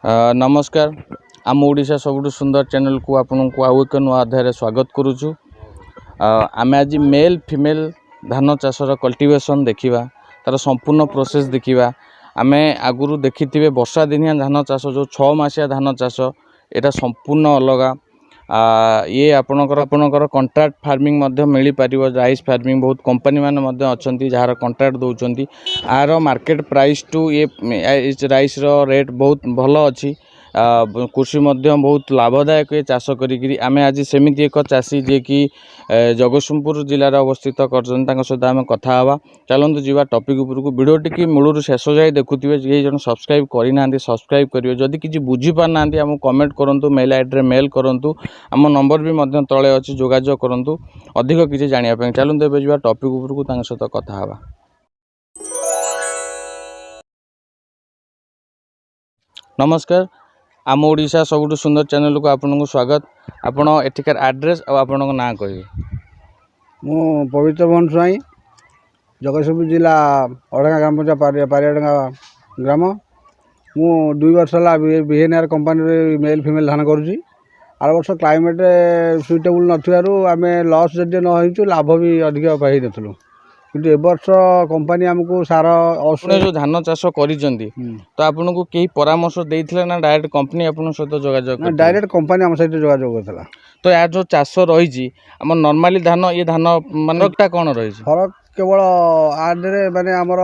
ନମସ୍କାର, ଆମ ଓଡ଼ିଶା ସବୁଠୁ ସୁନ୍ଦର ଚ୍ୟାନେଲକୁ ଆପଣଙ୍କୁ ଆଉ ଏକ ନୂଆ ଅଧ୍ୟାୟରେ ସ୍ୱାଗତ କରୁଛୁ। ଆମେ ଆଜି ମେଲ୍ ଫିମେଲ୍ ଧାନ ଚାଷର କଲ୍ଟିଭେସନ୍ ଦେଖିବା, ତା'ର ସମ୍ପୂର୍ଣ୍ଣ ପ୍ରୋସେସ୍ ଦେଖିବା। ଆମେ ଆଗରୁ ଦେଖିଥିବେ ବର୍ଷା ଦିନିଆ ଧାନ ଚାଷ, ଯେଉଁ 6 ମାସିଆ ଧାନ ଚାଷ, ଏଇଟା ସମ୍ପୂର୍ଣ୍ଣ ଅଲଗା। ଇଏ ଆପଣଙ୍କର କଣ୍ଟ୍ରାକ୍ଟ ଫାର୍ମିଂ ମଧ୍ୟ ମିଳିପାରିବ। ରାଇସ୍ ଫାର୍ମିଂ ବହୁତ କମ୍ପାନୀ ମାନେ ମଧ୍ୟ ଅଛନ୍ତି, ଯାହାର କଣ୍ଟ୍ରାକ୍ଟ ଦେଉଛନ୍ତି। ଆର ମାର୍କେଟ ପ୍ରାଇସ୍ ଟୁ ଇଏ ରାଇସ୍ର ରେଟ୍ ବହୁତ ଭଲ ଅଛି। କୃଷି ମଧ୍ୟ ବହୁତ ଲାଭଦାୟକ ଏ ଚାଷ କରିକିରି। ଆମେ ଆଜି ସେମିତି ଏକ ଚାଷୀ, ଯିଏକି ଜଗତସିଂହପୁର ଜିଲ୍ଲାରେ ଅବସ୍ଥିତ କରିଛନ୍ତି, ତାଙ୍କ ସହିତ ଆମେ କଥା ହେବା। ଚାଲନ୍ତୁ ଯିବା ଟପିକ୍ ଉପରକୁ। ଭିଡ଼ିଓଟିକି ମୂଳରୁ ଶେଷ ଯାଏ ଦେଖୁଥିବେ। ଯିଏ ଜଣେ ସବସ୍କ୍ରାଇବ୍ କରିନାହାନ୍ତି, ସବସ୍କ୍ରାଇବ୍ କରିବେ। ଯଦି କିଛି ବୁଝିପାରୁନାହାନ୍ତି, ଆମକୁ କମେଣ୍ଟ କରନ୍ତୁ, ମେଲ୍ ଆଇଡ଼ିରେ ମେଲ୍ କରନ୍ତୁ। ଆମ ନମ୍ବର ବି ମଧ୍ୟ ତଳେ ଅଛି, ଯୋଗାଯୋଗ କରନ୍ତୁ ଅଧିକ କିଛି ଜାଣିବା ପାଇଁ। ଚାଲନ୍ତୁ ଏବେ ଯିବା ଟପିକ୍ ଉପରକୁ, ତାଙ୍କ ସହିତ କଥା ହେବା। ନମସ୍କାର, ଆମ ଓଡ଼ିଶା ସବୁଠୁ ସୁନ୍ଦର ଚ୍ୟାନେଲକୁ ଆପଣଙ୍କୁ ସ୍ୱାଗତ। ଆପଣ ଏଠିକାର ଆଡ୍ରେସ୍ ଆଉ ଆପଣଙ୍କ ନାଁ କହିବେ। ମୁଁ ପବିତ୍ର ମୋହନ ସ୍ୱାଇଁ, ଜଗତସିଂହପୁର ଜିଲ୍ଲା, ଅଡ଼ଙ୍ଗା ଗ୍ରାମ ପଞ୍ଚାୟତ, ପାରିଆଡଙ୍ଗା ଗ୍ରାମ। ମୁଁ 2 ବର୍ଷ ହେଲା ବିଏନ୍ଆର୍ କମ୍ପାନୀରେ ମେଲ୍ ଫିମେଲ୍ ଧାନ କରୁଛି। ଆର ବର୍ଷ କ୍ଲାଇମେଟ୍ ସୁଇଟେବୁଲ୍ ନଥିବାରୁ ଆମେ ଲସ୍ ଯଦି ନ ହେଇଛୁ, ଲାଭ ବି ଅଧିକ ପାଇନଥିଲୁ। କିନ୍ତୁ ଏ ବର୍ଷ କମ୍ପାନୀ ଆମକୁ ସାର ଆପଣ ଯେଉଁ ଧାନ ଚାଷ କରିଛନ୍ତି, ତ ଆପଣଙ୍କୁ କେହି ପରାମର୍ଶ ଦେଇଥିଲେ ନା ଡାଇରେକ୍ଟ କମ୍ପାନୀ ଆପଣଙ୍କ ସହିତ ଯୋଗାଯୋଗ କରିଥିଲେ? ଡାଇରେକ୍ଟ କମ୍ପାନୀ ଆମ ସହିତ ଯୋଗାଯୋଗ କରିଥିଲା। ତ ଏହାର ଯେଉଁ ଚାଷ ରହିଛି, ଆମ ନର୍ମାଲି ଧାନ, ଇଏ ଧାନ ମାନେ ଫରକଟା କ'ଣ ରହିଛି? ଫରକ କେବଳ ଆରେ ମାନେ ଆମର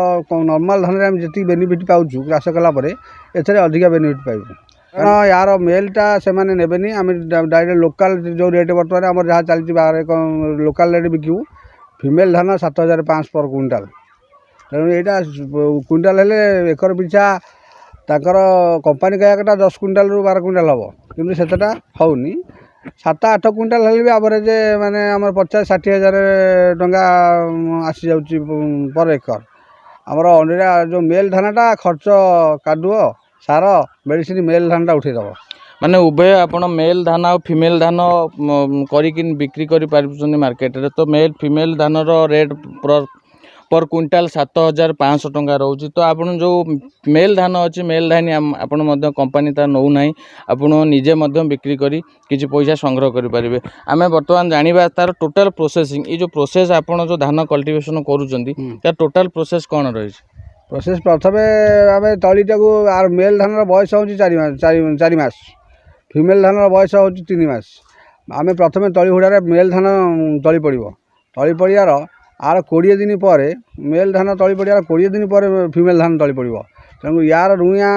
ନର୍ମାଲ୍ ଧାନରେ ଆମେ ଯେତିକି ବେନିଫିଟ୍ ପାଉଛୁ ଚାଷ କଲା ପରେ, ଏଥିରେ ଅଧିକା ବେନିଫିଟ୍ ପାଇବୁ। କାରଣ ୟାର ମେଲ୍ଟା ସେମାନେ ନେବେନି। ଆମେ ଡାଇରେକ୍ଟ ଲୋକାଲ୍ ଯେଉଁ ରେଟ୍ ବର୍ତ୍ତମାନ ଆମର ଯାହା ଚାଲିଛି ବାହାରେ, ଲୋକାଲ୍ ରେଟ୍ ବିକିବୁ। ଫିମେଲ୍ ଧାନ 7500 ପର୍ କୁଇଣ୍ଟାଲ୍। ତେଣୁ ଏଇଟା କୁଇଣ୍ଟାଲ୍ ହେଲେ ଏକର ପିଛା ତାଙ୍କର କମ୍ପାନୀ କହିବା କଥା 10 କୁଇଣ୍ଟାଲରୁ 12 କୁଇଣ୍ଟାଲ ହେବ, କିନ୍ତୁ ସେତେଟା ହେଉନି। 7-8 କୁଇଣ୍ଟାଲ ହେଲେ ବି ଆଭରେଜ୍ ମାନେ ଆମର 50-60 ହଜାର ଟଙ୍କା ଆସିଯାଉଛି ପର୍ ଏକର। ଆମର ଅଣ୍ଡିରା ଯେଉଁ ମେଲ୍ ଧାନଟା ଖର୍ଚ୍ଚ, କାଦୁଅ, ସାର, ମେଡ଼ିସିନ ମେଲ୍ ଧାନଟା ଉଠେଇଦେବ। ମାନେ ଉଭୟ ଆପଣ ମେଲ୍ ଧାନ ଆଉ ଫିମେଲ୍ ଧାନ କରିକି ବିକ୍ରି କରିପାରୁଛନ୍ତି ମାର୍କେଟରେ। ତ ମେଲ୍ ଫିମେଲ୍ ଧାନର ରେଟ୍ ପର୍ କୁଇଣ୍ଟାଲ 7500 ଟଙ୍କା ରହୁଛି। ତ ଆପଣ ଯେଉଁ ମେଲ୍ ଧାନ ଅଛି, ମେଲ୍ ଧାନ ଆପଣ ମଧ୍ୟ କମ୍ପାନୀ ତା ନେଉନାହିଁ, ଆପଣ ନିଜେ ମଧ୍ୟ ବିକ୍ରି କରି କିଛି ପଇସା ସଂଗ୍ରହ କରିପାରିବେ। ଆମେ ବର୍ତ୍ତମାନ ଜାଣିବା ତାର ଟୋଟାଲ୍ ପ୍ରୋସେସିଂ। ଏଇ ଯେଉଁ ପ୍ରୋସେସ୍, ଆପଣ ଯେଉଁ ଧାନ କଲ୍ଟିଭେସନ୍ କରୁଛନ୍ତି, ତାର ଟୋଟାଲ୍ ପ୍ରୋସେସ୍ କ'ଣ ରହିଛି? ପ୍ରୋସେସ୍ ପ୍ରଥମେ ଆମେ ତଳିଟାକୁ, ଆର ମେଲ୍ ଧାନର ବୟସ ହେଉଛି 4 ମାସ, 4 ମାସ। ଫିମେଲ୍ ଧାନର ବୟସ ହେଉଛି 3 ମାସ। ଆମେ ପ୍ରଥମେ ତଳି ହୁଡ଼ାରେ ମେଲ୍ ଧାନ ତଳି ପଡ଼ିବ। ତଳି ପଡ଼ିବାର ଆର 20 ଦିନ ପରେ, ମେଲ୍ ଧାନ ତଳି ପଡ଼ିବାର 20 ଦିନ ପରେ ଫିମେଲ୍ ଧାନ ତଳି ପଡ଼ିବ। ତେଣୁ ୟାର ରୁଇଁଆ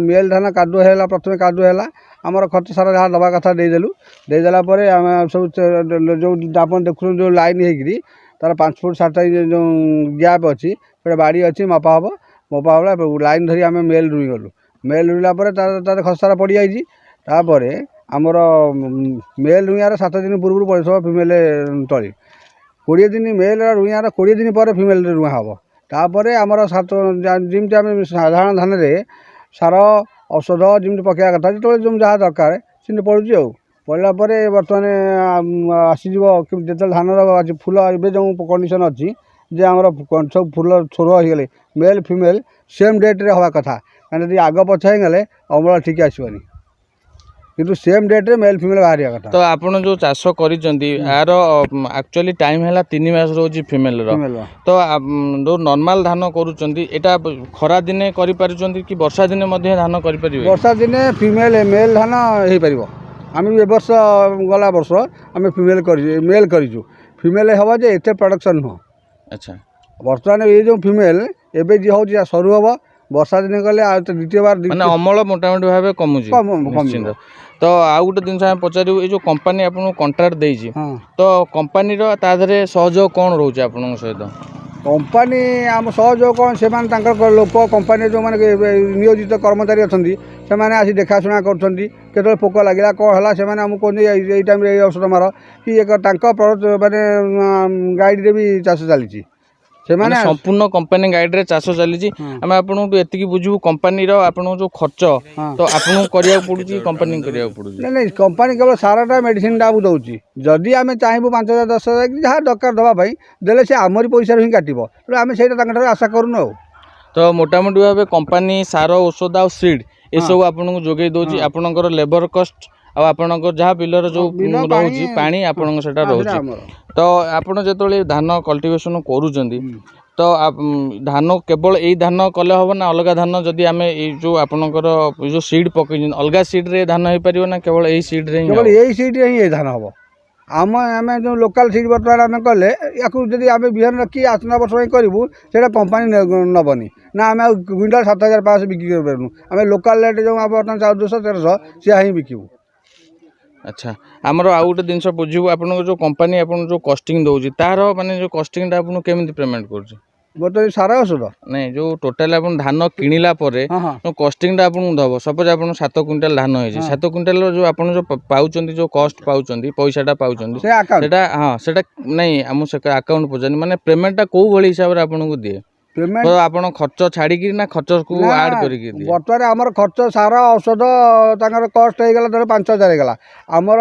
ମେଲ୍ ଧାନ କାଦୁଅ ହେଲା, ପ୍ରଥମେ କାଦୁଅ ହେଲା, ଆମର ଖତ ସାର ଯାହା ଦେବା କଥା ଦେଇଦେଲୁ। ଦେଇଦେଲା ପରେ ଆମେ ସବୁ ଯେଉଁ ଆପଣ ଦେଖୁଛନ୍ତି ଯେଉଁ ଲାଇନ୍ ହେଇକିରି ତାର 5 ଫୁଟ 7 ଇଞ୍ଚ ଯେଉଁ ଗ୍ୟାପ୍ ଅଛି, ଗୋଟେ ବାଡ଼ି ଅଛି, ମପା ହେବ। ମପା ହେଲା, ଲାଇନ୍ ଧରି ଆମେ ମେଲ୍ ରୁଇଗଲୁ। ମେଲ୍ ରୁଇଲା ପରେ ତାର ଖତ ସାର ପଡ଼ିଯାଇଛି। ତାପରେ ଆମର ମେଲ୍ ରୁଇଁଆର 7 ଦିନ ପୂର୍ବରୁ ପଡ଼ିଥିବ ଫିମେଲ୍ ତଳି। 20 ଦିନ ମେଲ୍ ରୁଇଁଆର 20 ଦିନ ପରେ ଫିମେଲ୍ ରୁଆ ହେବ। ତାପରେ ଆମର ସାତ ଯେମିତି ଆମେ ସାଧାରଣ ଧାନରେ ସାର ଔଷଧ ଯେମିତି ପକାଇବା କଥା, ଯେତେବେଳେ ଯେଉଁ ଯାହା ଦରକାର ସେମିତି ପଡ଼ୁଛି। ଆଉ ପଡ଼ିଲା ପରେ ବର୍ତ୍ତମାନ ଆସିଯିବ ଯେତେବେଳେ ଧାନର ଫୁଲ, ଏବେ ଯେଉଁ କଣ୍ଡିସନ୍ ଅଛି ଯେ ଆମର ସବୁ ଫୁଲ ଥୋର ହେଇଗଲେ, ମେଲ୍ ଫିମେଲ୍ ସେମ୍ ଡେଟ୍ରେ ହେବା କଥା। କାରଣ ଯଦି ଆଗ ପଛ ହେଇଗଲେ ଅମଳ ଠିକ୍ ଆସିବନି। କିନ୍ତୁ ସେମ୍ ଡେଟ୍ରେ ମେଲ୍ ଫିମେଲ୍ ବାହାରିବା କଥା। ତ ଆପଣ ଯେଉଁ ଚାଷ କରିଛନ୍ତି, ଏହାର ଆକ୍ଚୁଆଲି ଟାଇମ୍ ହେଲା 3 ମାସ ରହୁଛି ଫିମେଲ୍ର। ଫିମେଲ୍ର। ତ ଯେଉଁ ନର୍ମାଲ ଧାନ କରୁଛନ୍ତି, ଏଇଟା ଖରା ଦିନେ କରିପାରୁଛନ୍ତି କି ବର୍ଷା ଦିନେ ମଧ୍ୟ ଧାନ କରିପାରିବେ? ବର୍ଷା ଦିନେ ଫିମେଲ୍ ମେଲ୍ ଧାନ ହେଇପାରିବ। ଆମେ ବି ଏ ବର୍ଷ, ଗଲା ବର୍ଷ ଆମେ ଫିମେଲ୍ କରିଛୁ, ମେଲ୍ କରିଛୁ। ଫିମେଲ୍ ହେବ ଯେ ଏତେ ପ୍ରଡ଼କ୍ସନ୍ ନୁହଁ। ବର୍ତ୍ତମାନ ଏଇ ଯେଉଁ ଫିମେଲ୍ ଏବେ ଯିଏ ହେଉଛି ସରୁ ହେବ, ବର୍ଷା ଦିନେ କଲେ ଆଉ ତ ଦ୍ୱିତୀୟ ବାର ମାନେ ଅମଳ ମୋଟାମୋଟି ଭାବେ କମୁଛି। କମିବ। ନିଶ୍ଚିନ୍ତ। ତ ଆଉ ଗୋଟେ ଜିନିଷ ଆମେ ପଚାରିବୁ, ଏଇ ଯେଉଁ କମ୍ପାନୀ ଆପଣଙ୍କୁ କଣ୍ଟ୍ରାକ୍ଟ ଦେଇଛି, ତ କମ୍ପାନୀର ତା ଦେହରେ ସହଯୋଗ କ'ଣ ରହୁଛି ଆପଣଙ୍କ ସହିତ? କମ୍ପାନୀ ଆମ ସହଯୋଗ କ'ଣ, ସେମାନେ ତାଙ୍କର ଲୋକ, କମ୍ପାନୀରେ ଯେଉଁମାନେ ଏବେ ନିୟୋଜିତ କର୍ମଚାରୀ ଅଛନ୍ତି, ସେମାନେ ଆସି ଦେଖାଶୁଣା କରୁଛନ୍ତି। କେତେବେଳେ ପୋକ ଲାଗିଲା, କ'ଣ ହେଲା, ସେମାନେ ଆମକୁ କୁହନ୍ତି ଏଇ ଟାଇମ୍ରେ ଏଇ ଔଷଧ ମାର କି ଇଏ କର। ତାଙ୍କ ମାନେ ଗାଇଡ଼ରେ ବି ଚାଷ ଚାଲିଛି। ମାନେ ସେମାନେ ସମ୍ପୂର୍ଣ୍ଣ କମ୍ପାନୀ ଗାଇଡ଼ରେ ଚାଷ ଚାଲିଛି। ଆମେ ଆପଣଙ୍କୁ ଏତିକି ବୁଝିବୁ, କମ୍ପାନୀର ଆପଣଙ୍କ ଯେଉଁ ଖର୍ଚ୍ଚ, ତ ଆପଣଙ୍କୁ କରିବାକୁ ପଡ଼ୁଛି କି କମ୍ପାନୀ କରିବାକୁ ପଡ଼ୁଛି? ନାଇଁ, କମ୍ପାନୀ କେବଳ ସାରଟା, ମେଡ଼ିସିନଟା ଆମକୁ ଦେଉଛି। ଯଦି ଆମେ ଚାହିଁବୁ 5000, 10,000 କି ଯାହା ଦରକାର ଦେବା ପାଇଁ ଦେଲେ, ସେ ଆମରି ପଇସାରୁ ହିଁ କାଟିବ। ତେଣୁ ଆମେ ସେଇଟା ତାଙ୍କଠାରୁ ଆଶା କରୁନୁ ଆଉ। ତ ମୋଟାମୋଟି ଭାବେ କମ୍ପାନୀ ସାର, ଔଷଧ ଆଉ ସିଡ୍ ଏସବୁ ଆପଣଙ୍କୁ ଯୋଗେଇ ଦଉଛି। ଆପଣଙ୍କର ଲେବର କଷ୍ଟ ଆଉ ଆପଣଙ୍କର ଯାହା ବିଲର ଯୋଉ ବିଲ, ପାଣି, ରହୁଛି, ପାଣି ଆପଣଙ୍କ ସେଟା ହଁ, ସେଟା ରହୁଛି। ଆମର। ତ ଆପଣ ଯେତେବେଳେ ଧାନ କଲ୍ଟିଭେସନ କରୁଛନ୍ତି, ତ ଧାନ କେବଳ ଏଇ ଧାନ କଲେ ହବ ନା ଅଲଗା ଧାନ? ଯଦି ଆମେ ଏଇ ଯୋଉ ଆପଣଙ୍କର ଏଇ ଯୋଉ ସିଡ୍ ପକେଇଛନ୍ତି, ଅଲଗା ସିଡ୍ରେ ଧାନ ହେଇପାରିବ ନା କେବଳ ଏଇ ସିଡ୍ରେ ହିଁ କେବଳ ହବ? ଏଇ ସିଡ୍ରେ ହିଁ ଏଇ ଧାନ ହେବ। ଆମେ ଯେଉଁ ଲୋକାଲ୍ ସିଡ୍ ବର୍ତ୍ତମାନ ଆମେ କଲେ, ୟାକୁ ଯଦି ଆମେ ବିହନ ରଖି ଆସନ୍ତା ବର୍ଷ ପାଇଁ କରିବୁ, ସେଇଟା କମ୍ପାନୀ ନେବନି ନା। ଆମେ ଆଉ କୁଇଣ୍ଟାଲ 7500 ବିକ୍ରି କରିପାରିବୁନୁ। ଆମେ ଲୋକାଲ୍ ରେଟ୍ ଯେଉଁ ବର୍ତ୍ତମାନ 1400, 1300, ସେୟା ହିଁ ବିକିବୁ। ଆଚ୍ଛା, ଆମର ଆଉ ଗୋଟେ ଜିନିଷ ବୁଝିବୁ। ଆପଣଙ୍କ ଯୋଉ କମ୍ପାନୀ ଆପଣଙ୍କୁ ଯୋଉ କଷ୍ଟିଂ ଦଉଛି, ତାର ମାନେ ଯୋଉ କଷ୍ଟିଂଟା ଆପଣଙ୍କୁ କେମିତି ପେମେଣ୍ଟ କରୁଛି? ବର୍ତ୍ତମାନ ସାର ଔଷଧ? ନାଇଁ, ଯୋଉ ଟୋଟାଲ ଆପଣ ଧାନ କିଣିଲା ପରେ ହଁ ହଁ ଯୋଉ କଷ୍ଟିଂଟା ଆପଣଙ୍କୁ ଦବ, ସପୋଜ ଆପଣ 7 କୁଇଣ୍ଟାଲ ଧାନ ହେଇଛି, 7 କୁଇଣ୍ଟାଲର ଯୋଉ ଆପଣ ଯୋଉ ପାଉଛନ୍ତି, ଯୋଉ କଷ୍ଟ ପାଉଛନ୍ତି, ପଇସାଟା ପାଉଛନ୍ତି, ସେ ଆକାଉଣ୍ଟ ସେଟା, ହଁ, ସେଟା ନାଇଁ, ଆମ ସେ ଆକାଉଣ୍ଟ ପଚାରୁନି। ମାନେ ପେମେଣ୍ଟଟା କୋଉ ଭଳି ହିସାବରେ ଆପଣଙ୍କୁ ଦିଏ? ପେମେଣ୍ଟ ତ ଆପଣ ଖର୍ଚ୍ଚ ଛାଡ଼ିକିରି ନା ଖର୍ଚ୍ଚକୁ ଆଡ୍ କରିକି ଦିଏ? ବର୍ତ୍ତମାନ ଆମର ଖର୍ଚ୍ଚ ସାର ଔଷଧ ତାଙ୍କର କଷ୍ଟ ହେଇଗଲା, ଧର 5000 ହେଇଗଲା। ଆମର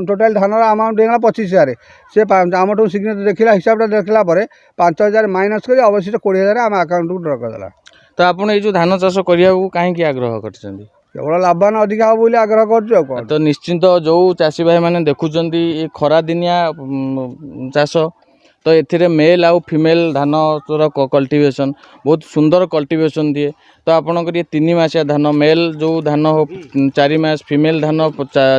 ଟୋଟାଲ ଧାନର ଆମାଉଣ୍ଟ ହେଇଗଲା 25,000। ସେ ଆମଠୁ ସିଗ୍ନେଚର ଦେଖିଲା, ହିସାବଟା ଦେଖିଲା ପରେ 5000 ମାଇନସ୍ କରି ଅବଶିଷ୍ଟ 20,000 ଆମ ଆକାଉଣ୍ଟକୁ ଡ୍ର କରିଦେଲା। ତ ଆପଣ ଏଇ ଯୋଉ ଧାନ ଚାଷ କରିବାକୁ କାହିଁକି ଆଗ୍ରହ କରିଛନ୍ତି? କେବଳ ଲାଭବାନ ଅଧିକା ହେବ ବୋଲି ଆଗ୍ରହ କରୁଛୁ, ଆଉ କ'ଣ? ତ ନିଶ୍ଚିନ୍ତ ଯୋଉ ଚାଷୀ ଭାଇମାନେ ଦେଖୁଛନ୍ତି, ଏ ଖରା ଦିନିଆ ଚାଷ, ତ ଏଥିରେ ମେଲ୍ ଆଉ ଫିମେଲ୍ ଧାନର କଲ୍ଟିଭେସନ୍ ବହୁତ ସୁନ୍ଦର କଲ୍ଟିଭେସନ୍ ଦିଏ। ତ ଆପଣଙ୍କର ଇଏ 3 ମାସିଆ ଧାନ, ମେଲ୍ ଯେଉଁ ଧାନ ହଉ 4 ମାସ, ଫିମେଲ୍ ଧାନ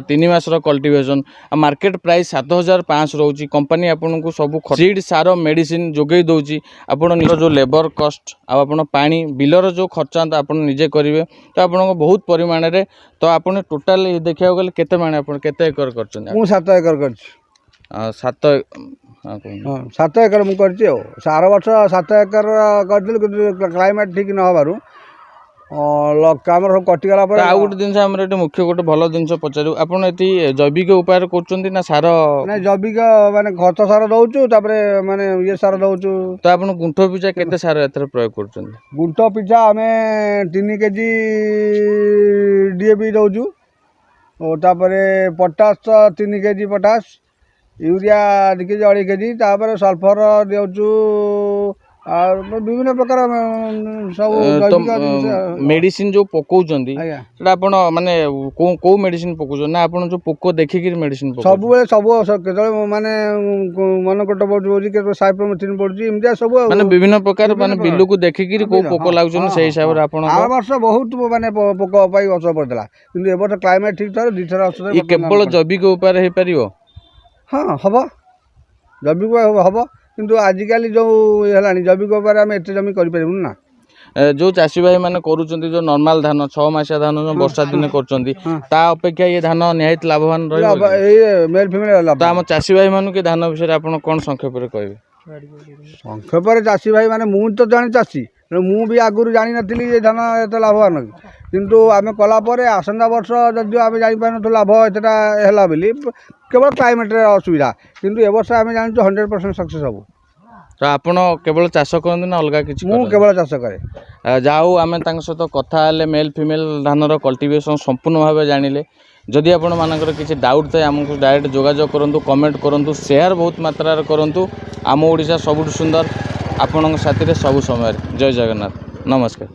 3 ମାସର କଲ୍ଟିଭେସନ୍। ଆଉ ମାର୍କେଟ ପ୍ରାଇସ୍ 7500 ରହୁଛି। କମ୍ପାନୀ ଆପଣଙ୍କୁ ସବୁ ସିଡ୍, ସାର, ମେଡ଼ିସିନ୍ ଯୋଗେଇ ଦେଉଛି। ଆପଣ ନିଜ ଯେଉଁ ଲେବର କଷ୍ଟ ଆଉ ଆପଣ ପାଣି ବିଲର ଯେଉଁ ଖର୍ଚ୍ଚାନ୍ତ ଆପଣ ନିଜେ କରିବେ, ତ ଆପଣଙ୍କ ବହୁତ ପରିମାଣରେ। ତ ଆପଣ ଟୋଟାଲ ଦେଖିବାକୁ ଗଲେ କେତେ ମାଣେ, ଆପଣ କେତେ ଏକର କରିଛନ୍ତି? ମୁଁ 7 ଏକର କରିଛି। ସାତ, ହଁ, କୁହନ୍ତୁ। ହଁ, 7 ଏକର ମୁଁ କରିଛି। ଆଉ ଆର ବର୍ଷ 7 ଏକର କରିଥିଲି, କିନ୍ତୁ କ୍ଲାଇମେଟ୍ ଠିକ୍ ନ ହେବାରୁ ଆମର ସବୁ କଟିଗଲା ତ ପରେ। ଆଉ ଗୋଟେ ଜିନିଷ, ଆମର ଏଠି ମୁଖ୍ୟ ଗୋଟେ ଭଲ ଜିନିଷ ପଚାରିବୁ, ଆପଣ ଏଠି ଜୈବିକ ଉପାୟରେ କରୁଛନ୍ତି ନା ସାର? ମାନେ ଜୈବିକ, ମାନେ ଖତ ସାର ଦେଉଛୁ, ତାପରେ ମାନେ ଇଏ ସାର ଦେଉଛୁ। ତ ଆପଣ ଗୁଣ୍ଠ ପିଛା କେତେ ସାର ଏଥିରେ ପ୍ରୟୋଗ କରୁଛନ୍ତି? ଗୁଣ୍ଠ ପିଛା ଆମେ 3 କେଜି ଡିଏପି ଦେଉଛୁ ଓ ତାପରେ potash 3 KG potash, urea 2 KG, 2.5 KG, ତାପରେ ସଲଫର ଦେଉଛୁ, ଆଉ ବିଭିନ୍ନ ପ୍ରକାର ସବୁ ତ ଜୈବିକ ଜିନିଷ। ମେଡିସିନ ଯୋଉ ପକଉଛନ୍ତି, ଆଜ୍ଞା। ସେଟା ଆପଣ ମାନେ କୋଉ କୋଉ ମେଡିସିନ ପକଉଛନ୍ତି ନା ଆପଣ ଯୋଉ ପୋକ ଦେଖିକିରି ମେଡିସିନ ପକଉଛନ୍ତି? ସବୁବେଳେ ସବୁ ଔଷଧ, କେତେବେଳେ ମାନେ ମନୋକ୍ରୋଟ ପଡ଼ୁଛି, କେତେବେଳେ ସାଇପ୍ରୋମେଥିନ୍ ପଡ଼ୁଛି, ଏମିତିଆ ସବୁ ଆଉ। ମାନେ ବିଭିନ୍ନ ପ୍ରକାର ବିଭିନ୍ନ ମାନେ ପ୍ରକାର। ବିଲକୁ ଦେଖିକିରି କୋଉ ପୋକ ଲାଗୁଛନ୍ତି, ସେଇ ହିସାବରେ ଆପଣ ଆର ବର୍ଷ ବହୁତ ମାନେ ପୋକ ପାଇଁ ଔଷଧ ପଡ଼ିଥିଲା, କିନ୍ତୁ ଏ ବର୍ଷ କ୍ଲାଇମେଟ୍ ଠିକ୍ ଥିବାରୁ ଦୁଇଥର ଔଷଧ ଇଏ କେବଳ ଜୈବିକ ଉପାୟରେ ହେଇପାରିବ? ହଁ, ହବ, ଜୈବିକ ହବ, କିନ୍ତୁ ଆଜିକାଲି ଯେଉଁ ହେଲାଣି, ଜୈବିକ ଉପାୟରେ ଆମେ ଏତେ ଜମି କରିପାରିବୁନି ନା। ଯୋଉ ଚାଷୀ ଭାଇ ମାନେ କରୁଛନ୍ତି, ଯୋଉ ନର୍ମାଲ ଧାନ, 6 ମାସିଆ ଧାନ ଯୋଉ ବର୍ଷା ଦିନେ କରୁଛନ୍ତି, ତା ଅପେକ୍ଷା ଇଏ ଧାନ ନିହାତି ଲାଭବାନ ରହିବ ଲାଭ, କି? ଏଇ ମେଲ୍ ଫିମେଲ୍ ଲାଭ। ତ ଆମ ଚାଷୀ ଭାଇ ମାନଙ୍କୁ ଏ ଧାନ ବିଷୟରେ ଆପଣ କ'ଣ ସଂକ୍ଷେପରେ କହିବେ? ସଂକ୍ଷେପରେ ଚାଷୀ ଭାଇ ମାନେ, ମୁଁ ତ ଜଣେ ଚାଷୀ, ତେଣୁ ମୁଁ ବି ଆଗରୁ ଜାଣିନଥିଲି ଏ ଧାନ ଏତେ ଲାଭବାନ। କିନ୍ତୁ ଆମେ କଲା ପରେ ଆସନ୍ତା ବର୍ଷ ଯଦିଓ ଆମେ ଜାଣିପାରିନଥିଲୁ ଲାଭ ଏତେଟା ହେଲା ବୋଲି, କେବଳ କ୍ଲାଇମେଟ୍ରେ ଅସୁବିଧା, କିନ୍ତୁ ଏ ବର୍ଷ ଆମେ ଜାଣିଛୁ 100% ସକ୍ସେସ୍ ହବୁ। ତ ଆପଣ କେବଳ ଚାଷ କରନ୍ତି ନା ଅଲଗା କିଛି ମୁଁ କରନ୍ତି? କେବଳ ଚାଷ କରେ। ଯାହା ହଉ, ଆମେ ତାଙ୍କ ସହିତ କଥା ହେଲେ, ମେଲ୍ ଫିମେଲ୍ ଧାନର କଲ୍ଟିଭେସନ୍ ସମ୍ପୂର୍ଣ୍ଣ ଭାବେ ଜାଣିଲେ। ଯଦି ଆପଣମାନଙ୍କର କିଛି ଡାଉଟ୍ ଥାଏ, ଆମକୁ ଡାଇରେକ୍ଟ ଯୋଗାଯୋଗ କରନ୍ତୁ, କମେଣ୍ଟ କରନ୍ତୁ, ସେୟାର ବହୁତ ମାତ୍ରାରେ କରନ୍ତୁ। ଆମ ଓଡ଼ିଶା ସବୁଠୁ ସୁନ୍ଦର, ଆପଣଙ୍କ ସାଥିରେ ସବୁ ସମୟରେ। ଜୟ ଜଗନ୍ନାଥ, ନମସ୍କାର।